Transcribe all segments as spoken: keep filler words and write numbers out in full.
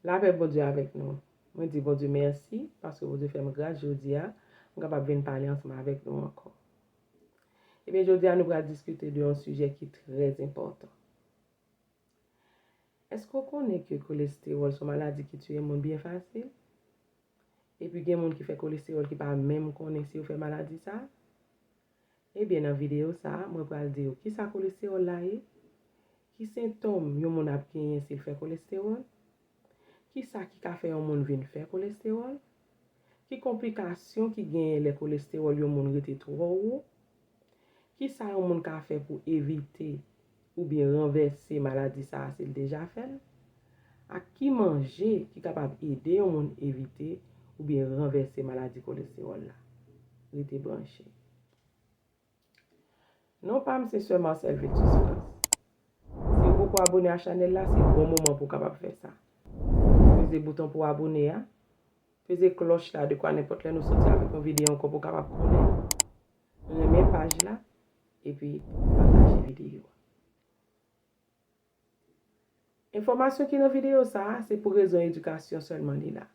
Lapè Bondye avèk nou. Mwen di Bondye mèsi paske Bondye fè m gras jodi a, m kapab vin pale ansanm avèk nou ankò. Ebyen, jodi a nou pral diskite de yon sijè ki trè enpòtan. Èske w konnen ke kolestewòl se yon maladi ki tiye moun byen fasil? Epi gen moun ki fè kolestewòl ki pa menm konnen si yo fè maladi sa a? Ebyen, nan videyo sa a, mwen pral di w kisa kolestewòl la ye, ki sentòm yon moun ap genyen si l fè kolestewòl, kisa ki ka fè yon moun vin fè kolestewòl, ki konplikasyon ki genyen lè kolestewòl yon moun rete twò wo, kisa yon moun ka fè pou evite oubyen ranvèse maladi sa a si l deja fè l, ak ki manje ki kapab ede yon moun evite oubyen ranvèse maladi kolestewòl la. Rete branche. Non pa m se Sè Marcel Vetus France. Si w poko abone a chanèl la, se bon moman pou w kapab fè sa. Peze bouton pou w abone a. Peze klòch la dekwa nenpòt lè nou soti avèk yon videyo ankò pou w kapab konnen. Renmen paj la, epi pataje videyo a. Enfòmasyon ki nan videyo sa a, se pou rezon edikasyon sèlman li la.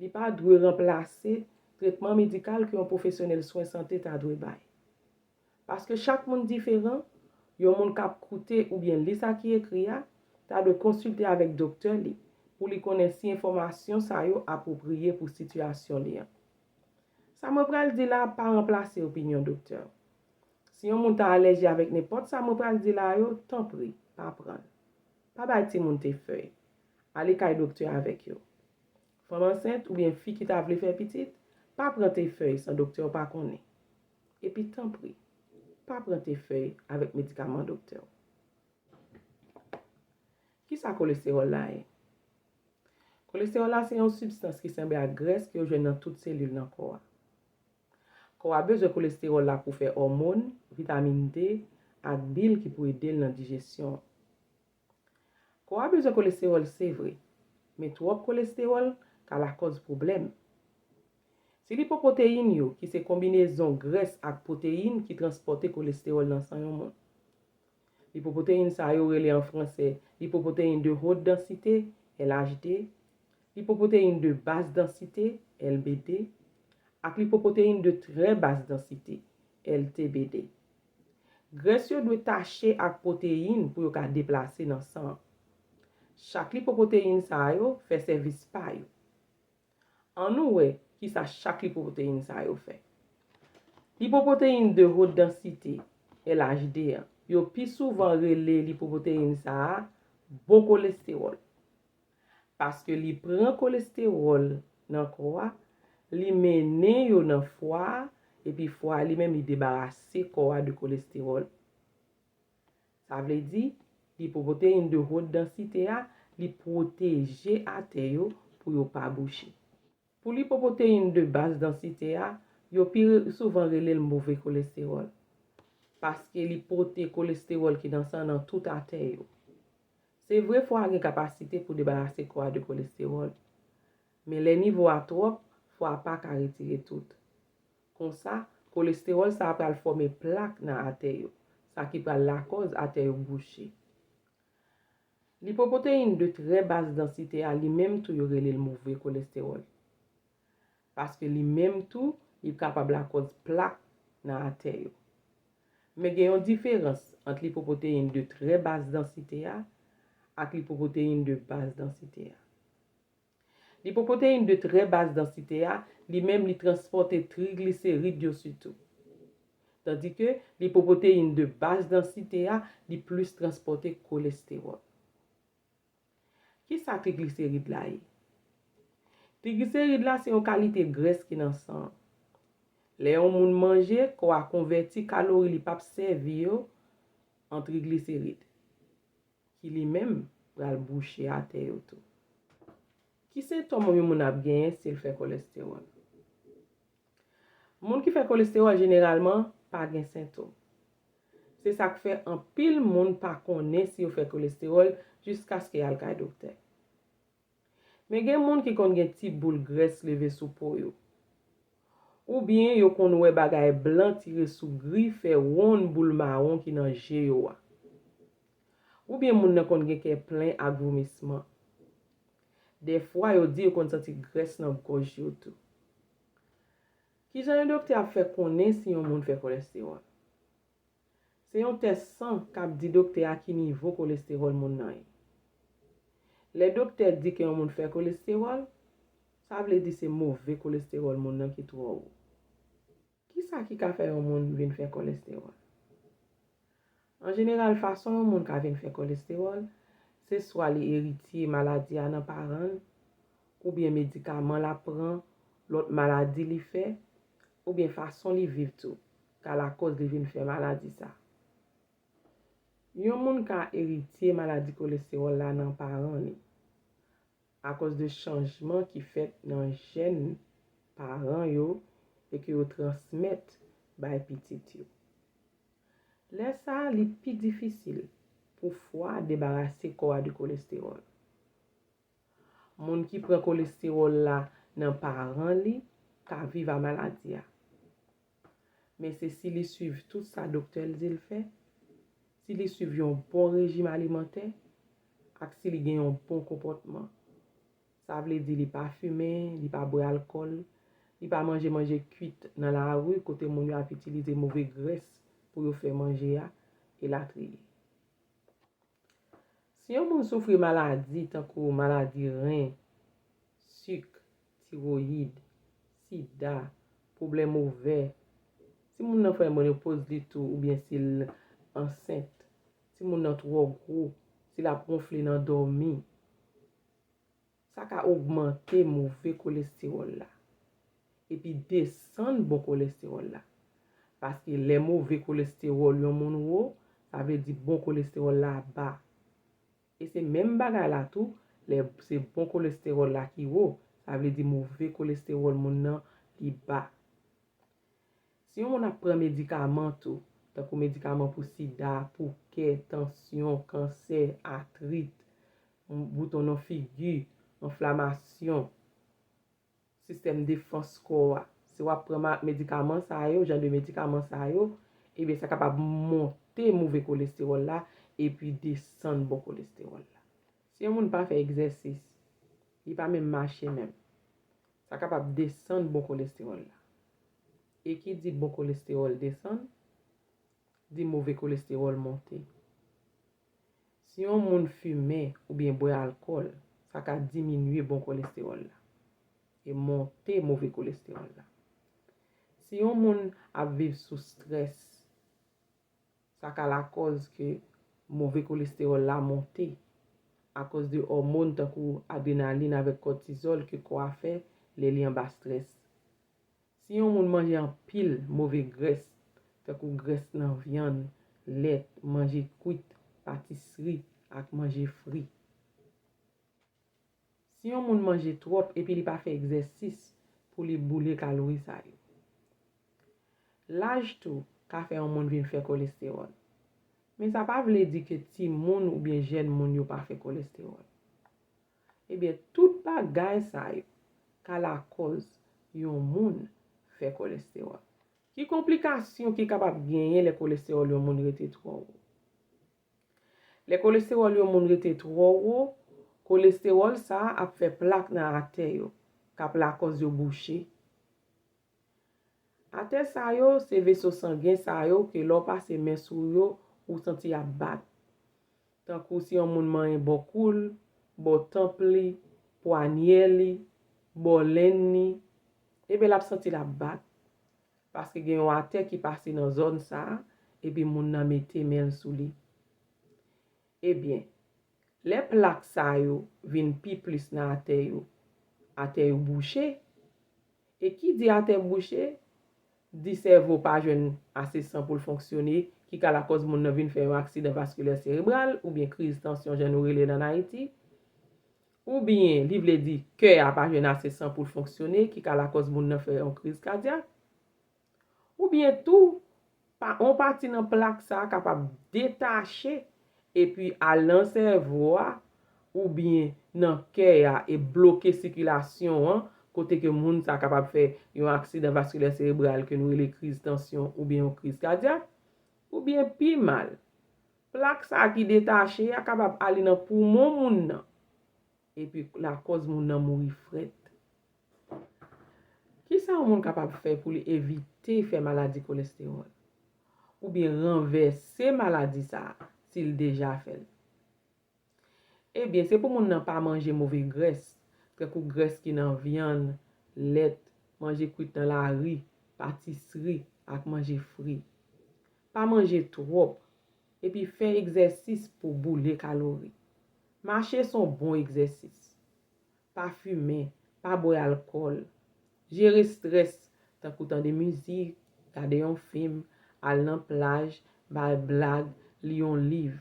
Li pa dwe ranplase tretman medikal ke yon pwofesyonèl swen sante ta dwe bay. Paske chak moun diferan, yon moun k ap koute oubyen li sa ki ekri a, ta dwe konsilte avèk doktè li pou li konnen si enfòmasyon sa yo apwopriye pou sitiyasyon li an. Sa mwen pral di la pa ranplase opinyon doktè. Si yon moun ta alèji avèk nenpòt sa mwen pral di la yo, tanpri, pa pran l. Pa bay timoun te fèy. Ale kay doktè avèk yo. Fanm ansent oubyen fi ki ta vle fè pitit, pa pran te fèy san doktè w pa konnen. Epi tanpri, pa pran te fèy avèk medikaman doktè w. Kisa kolestewòl la ye? Kolestewòl la se yon sibstans ki sanble ak grès ke yo jwenn nan tout selil nan kò a. Kò a bezwen kolestewòl la pou fè òmòn, vitamin D, ak bil ki pou ede l nan dijesyon. Kò a bezwen kolestewòl, se vre, men twòp kolestewòl ka lakòz pwoblèm. Se lipopwoteyin yo, ki se konbinezon grès ak pwoteyin ki transpòte kolestewòl nan san yon moun. Lipopwoteyin sa yo rele an franse lipopwoteyin de haute densité, L H D, lipopwoteyin de basse densité, L B D, ak lipopwoteyin de très basse densité, L T B D. Grès yo dwe tache ak pwoteyin pou yo ka deplase nan san an. Chak lipopwoteyin sa yo fè sèvis pa yo. Ann nou wè kisa chak lipopwoteyin sa yo fè. Lipopwoteyin de haute densité, L H D, an, yo pi souvan rele lipopwoteyin sa a bon kolestewòl. Paske li pran kolestewòl nan kò a, li mennen yo nan fwa a, epi fwa a li menm li debarase kò a de kolestewòl. Sa vle di, lipopwoteyin de haute densité a, li pwoteje atè yo pou yo pa bouche. Pou lipopwoteyin de basse densité a, yo pi re- souvan rele l move kolestewòl. Paske li pote kolestewòl ki nan san nan tout atè yo. Se vre fwa a gen kapasite pou debarase kò a de kolestewòl. Men lè nivo a twòp, fwa a pa ka retire tout. Konsa, kolestewòl sa a pral fòme plak nan atè yo, sa ki pral lakòz atè yo bouche. Lipopwoteyin de très basse densité a, li menm tou yo rele l move kolestewòl. Paske li menm tou, li kapab lakòz plak nan atè yo. Men gen yon diferans ant lipopwoteyin de très basse densité a ak lipopwoteyin de basse densité a. Lipopwoteyin de très basse densité a, li menm li transpòte trigliserid yo sitou. Tandike lipopwoteyin de basse densité a, li plis transpòte kolestewòl. Kisa trigliserid la ye? Trigliserid la se yon kalite grès ki nan san an. Lè yon moun manje, kò a konvèti kalori li p ap sèvi yo an trigliserid, ki li menm pral bouche atè yo tou. Ki sentòm yon moun ap genyen si l fè kolestewòl? Moun ki fè kolestewòl jeneralman pa gen sentòm. Se sa k fè anpil moun pa konnen si yo fè kolestewòl jiskaske y al kay doktè. Men gen moun ki konn gen ti boul grès leve sou po yo. Oubyen yo konn wè bagay blan tire sou gri fè wonn boul mawon ki nan je yo a. Oubyen moun nan konn gen kè plen ak vomisman. Dèfwa, yo di yo konn santi grès nan gòj yo tou. Kijan yon doktè ap fè konnen si yon moun fè kolestewòl? Se yon tès san k ap di doktè a ki nivo kolestewòl moun nan ye. Lè doktè di ke yon moun fè kolestewòl, sa vle di se move kolestewòl moun nan ki twò wo. Kisa ki ka fè yon moun vin fè kolestewòl? An jeneral, fason yon moun ka vin fè kolestewòl, se swa li eritye maladi a nan paran l, oubyen medikaman l ap pran, lòt maladi li fè, oubyen fason li viv tou, ka lakòz li vin fè maladi sa. Yon moun ka eritye maladi kolestewòl la nan paran li, akòz de chanjman ki fèt nan jèn paran yo e ke yo transmèt bay pitit yo. Lè sa a, li pi difisil pou fwa debarase kò a de kolestewòl. Moun ki pran kolestewòl la nan paran li ka viv a maladi a. Men se si li swiv tout sa doktè l di l fè, si li swiv yon bon rejim alimantè, ak si li gen yon bon konpòtman. Sa vle di li pa fimen, li pa bwè alkòl, li pa manje manje kwit nan lari kote moun yo ap itilize move grès pou yo fè manje a, elatriye. Si yon moun soufri maladi tankou maladi ren, sik, tiwoyid, sida, pwoblèm ovè, si moun nan fè menopoz li tou oubyen si l ansent, si moun nan twò gwo, si l ap wonfle nan dòmi, sa ka ogmante move kolestewòl la epi desann bon kolestewòl la. Paske lè move kolestewòl yon moun wo, sa vle di bon kolestewòl la ba. E se menm bagay la tou, lè se bon kolestewòl la ki wo, sa vle di move kolestewòl moun nan li ba. Si yon moun ap pran medikaman tou, tankou medikaman pou sida, pou kè, tansyon, kansè, atrit, bouton nan figi, enflamasyon, sistèm defans kò a. Si w ap pran ma- medikaman sa yo, jan de medikaman sa yo, ebyen sa kapab monte move kolestewòl la epi desann bon kolestewòl la. Si yon moun pa fè egzèsis, li pa menm mache menm, sa kapab desann bon kolestewòl la. E ki di bon kolestewòl desann, di move kolestewòl monte. Si yon moun fimen oubyen bwè alkòl, sa ka diminye bon kolestewòl la e monte move kolestewòl la. Si yon moun ap viv sou strès, sa ka lakòz ke move kolestewòl la monte akoz de òmòn tankou adrenalin avèk kòtizòl ke kò a fè lè li anba strès. Si yon moun manje anpil move grès, tankou grès nan vyann, lèt, manje kwit, patisri ak manje fri. Si yon moun manje twòp epi li pa fè egzèsis pou li boule kalori sa yo. Laj tou ka fè yon moun vin fè kolestewòl. Men sa pa vle di ke timoun oubyen jèn moun yo pa fè kolestewòl. Ebyen, tout bagay sa yo ka lakòz yon moun fè kolestewòl. Ki konplikasyon ki kapab genyen lè kolestewòl yon moun rete twò wo? Lè kolestewòl yon moun rete twò wo, kolestewòl sa a ap fè plak nan atè yo, k ap lakòz yo bouche. Atè sa yo se veso sangen sa yo ke lè w pase men sou yo, ou santi y ap bat. Tankou si yon moun manyen bò kou l, bò tanp li, pwanyè li, bò lenn li, ebyen l ap santi l ap bat. Paske gen yon atè ki pase nan zòn sa a, epi moun nan mete men l sou li. Ebyen, lè plak sa yo vin pi plis nan atè yo, atè yo bouche. E ki di atè bouche, di sèvo pa jwenn ase san pou l fonksyone, ki ka lakòz moun nan vin fè yon aksidan vaskilè serebral oubyen kriz tansyon jan nou rele l ann Ayiti. Oubyen li vle di kè a pa jwenn ase san pou l fonksyone, ki ka lakòz moun nan fè yon kriz kadyak. Oubyen tou, pa, yon pati nan plak sa a kapab detache epi al nan sèvo a oubyen nan kè a e bloke sikilasyon an, kote ke moun sa a kapab fè yon aksidan vaskilè serebral ke nou rele kriz tansyon oubyen yon kriz kadyak, oubyen pi mal, plak sa a ki detache a kapab ale nan poumon moun nan. epi lakòz moun nan mouri frèt. Kisa yon moun kapab fè pou li evite fè maladi kolestewòl? Oubyen ranvèse maladi sa a si l deja fè l? Ebyen, se pou moun nan pa manje move grès, tankou grès ki nan vyann, lèt, manje kwit nan lari, patisri, ak manje fri. Pa manje twòp, epi fè egzèsis pou boule kalori. Mache se yon bon egzèsis. Pa fimen, pa bwè alkòl. Jere estrès, tankou tande mizik, gade yon fim, al nan plaj, bay blag, li yon liv.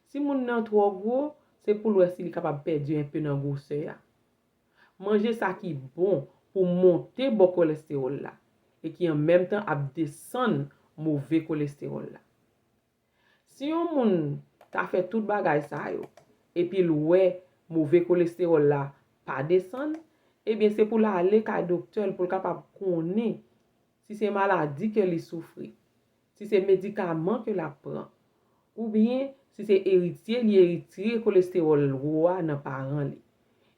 Si moun nan twò gwo, se pou l wè si li kapab pèdi enpe nan gwosè a. Manje sa ki bon pou monte bò kolestewòl la e ki an menm tan ap desann move kolestewòl la. Si yon moun ta fè tout bagay sa yo, epi l wè move kolestewòl la pa desann, ebyen se pou l ale kay doktè l pou l kapab konnen si se maladi ke li soufri, si se medikaman ke l ap pran, oubyen si se eritye li eritye kolestewòl wo a nan paran li.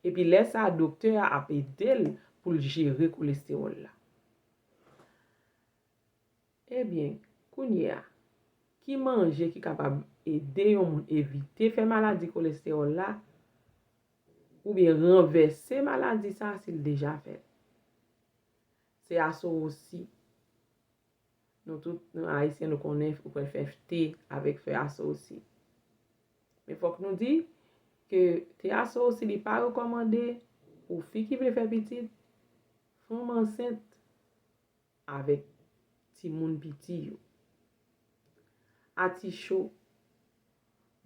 Epi lè sa a, doktè a ap ede l pou l jere kolestewòl la. Ebyen, kounye a, ki manje ki kapab ede yon moun evite fè maladi kolestewòl la, oubyen ranvèse maladi sa a si l deja fè l? Se asowosi. Nou tout, nou Ayisyen, nou konnen ou pral fè te avèk fè asowosi. Men fòk nou di ke te asowosi li pa rekòmande pou fi ki vle fè pitit, fanm ansent avèk timoun piti yo. Aticho.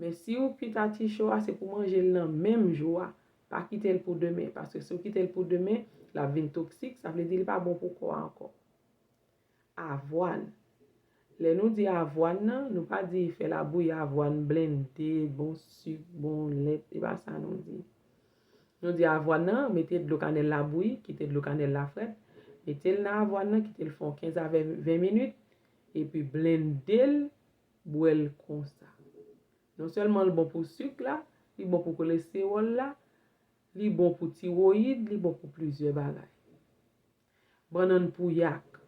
Men si ou kwit aticho a, se pou manje l nan menm jou a. Pa kite l pou demen, paske si w kite l pou demen, l ap vin toksik, sa vle di li pa bon pou kò a ankò. Avwàn. Lè nou di avwàn nan, nou pa di fè labouyi avwàn blende, bon sik, bon lèt, se pa sa nou di. Nou di avwàn nan, mete dlo kanèl la bouyi, kite dlo kanèl la frèt, mete l nan avwàn nan, kite l fè yon kenz a ven minit, epi blende l, bwè l konsa. Non sèlman l bon pou sik la, li bon pou kolestewòl la, li bon pou tiwoyid, li bon pou plizyè bagay. Bannann pouyak,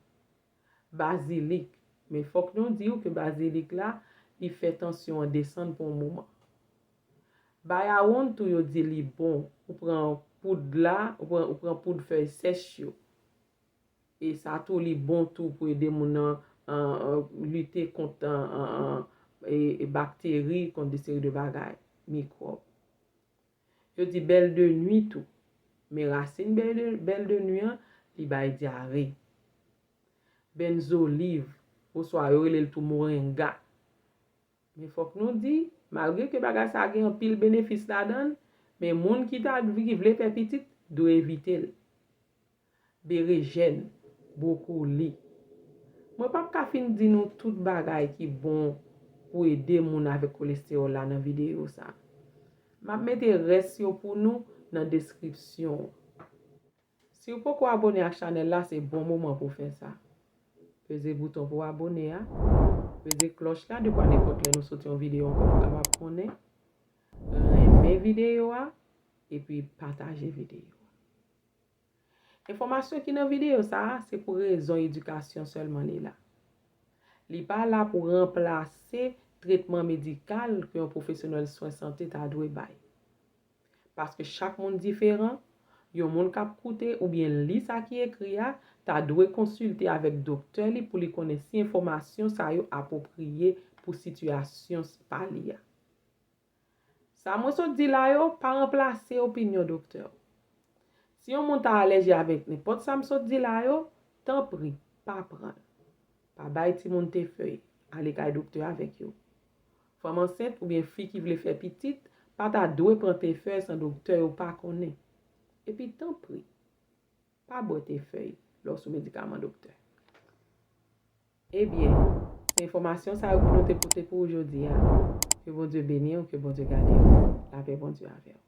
bazilik. Men fòk nou di w ke bazilik la, li fè tansyon an desann pou yon moman. Bayawonn tou yo di li bon, ou pran poud la, ou pran, ou pran poud fèy sèch yo. E sa tou li bon tou pou ede moun nan lite kont bakteri, kont de seri de bagay, mikwòb. Yo di bèl de nwi tou. Men rasin bèl de, bèl de nwi an, li bay dyare. Benzoliv, oswa yo rele l tou moringa. Men fòk nou di, malgre ke bagay sa gen anpil benefis ladan l, men moun ki ta, ki vle fè pitit, dwe evite l. Berejèn, bwokoli. Mwen p ap ka fin di nou tout bagay ki bon pou ede moun avèk kolestewòl la nan videyo sa. M ap mete rès yo pou nou nan deskripsyon. Si w poko abone ak chanèl la, se bon moman pou w fè sa. Peze bouton pou w abone a. Peze klòch la, dekwa nenpòt lè nou soti yon videyo ankò pou w kapab konnen. Renmen videyo a, epi pataje videyo a. Enfòmasyon ki nan videyo sa a, se pou rezon edikasyon sèlman li la. Li pa la pou ranplase tretman medikal ke yon pwofesyonèl swen sante ta dwe bay. Paske chak moun diferan, yon moun k ap koute oubyen li sa ki ekri a ta dwe konsilte avèk doktè li pou li konnen si enfòmasyon sa yo apwopriye pou sitiyasyon pa li a. Sa mwen sot di la yo pa ranplase opinyon doktè w. Si yon moun ta alèji avèk nenpòt sa m sot di la yo, tanpri, pa pran l. Pa bay timoun te fèy, ale kay doktè avèk yo. Fanm ansent oubyen fi ki vle fè pitit pa ta dwe pran te fèy san doktè yo pa konnen. Epi tanpri, pa bwè te fèy lè w sou medikaman doktè. Ebyen, se enfòmasyon sa yo pou nou te pote pou ou jodi a. Ke Bondye beni w, ke Bondye gade w. Lapè Bondye avè w.